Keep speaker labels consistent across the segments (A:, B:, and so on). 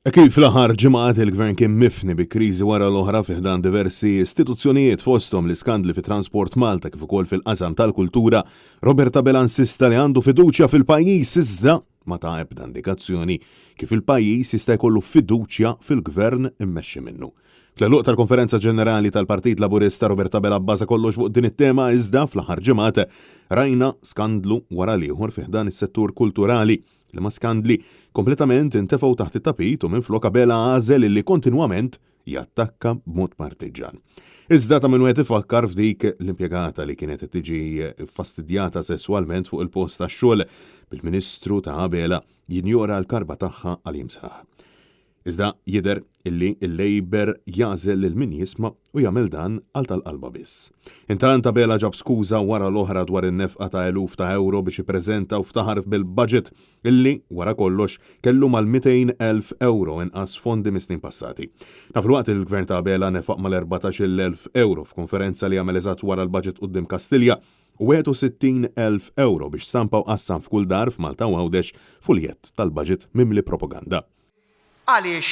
A: Hekk kif fl-aħħar ġimgħat il-Gvern kien mifni bi kriżi wara l-oħra fi ħdan diversi istituzzjonijiet fosthom l-iskandli fi Transport Malta kif ukoll fil-qasam tal-kultura, Robert Abela insista li għandu fiduċja fil-pajjiż iżda ma ta ebda indikazzjoni kif il-pajjiż jista' jkollu fiduċja fil-Gvern immexxi minnu. Fl-għeluq tal-Konferenza Ġenerali tal-Partit Laburista Robert Abela bbaża kollox fuq din it-tema iżda fl-aħħar ġimgħat rajna skandlu wara l-ieħor fi ħdan is-settur kulturali. Liema skandli kompletament intefgħu taħt it-tapit u minflok Abela għażel illi kontinwament jattakka b'mod partiġġan. Iżda ta' min wieħed ifakkar f'dik l-impjegata li kienet qed tiġi ffastidjata sesswalment fuq il-post tax-xogħol bil-Ministru ta' Abela jinjora l-karba tagħha għal jiem sħaħ. Iżda jidher illi l-Labour jagħżel lil min jisma' u jagħmel dan għal tal-qalba biss. Intant Abela ġab skuża wara l-oħra dwar in-nefqa ta' eluf ta' ewro biex ippreżenta u ftaħar bil-budget illi, wara kollox, kellu mal-200,000 ewro inqas fondi mis-snin passati. Dan filwaqt li l-Gvern ta' Abela nefaq mal-14,000 ewro f'konferenza li għamel eżatt wara l-budget quddiem Kastilja u 61,000 ewro biex stampa u qassam f'kull dar f'Malta u Għawdex fuljett tal-budget mimli propaganda.
B: Għaliex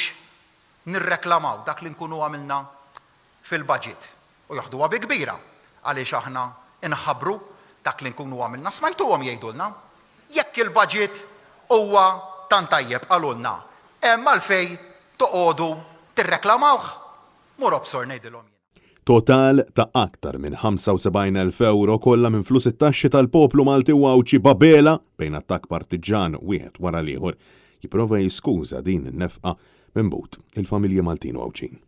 B: nirreklamaw dak li nkunu għamilna fil-budget? U joħduha bi kbira għaliex aħna nħabbru dak li nkunu għamilna. Smajtuhom jgħidulna, jekk il-budget huwa tant tajjeb qalulna, hemm għalfejn toqogħdu tirreklamawh? Mur obsor ngħidilhom jiena.
A: Total ta' aktar minn 75,000 ewro kollha minn flus it-taxxi tal-poplu Malti u Għawdxi b'Abela bejn attakk partiġġan wieħed wara l-ieħor jipprova jiskuża din in-nefqa minn but il-familji Maltin u Għawdxin.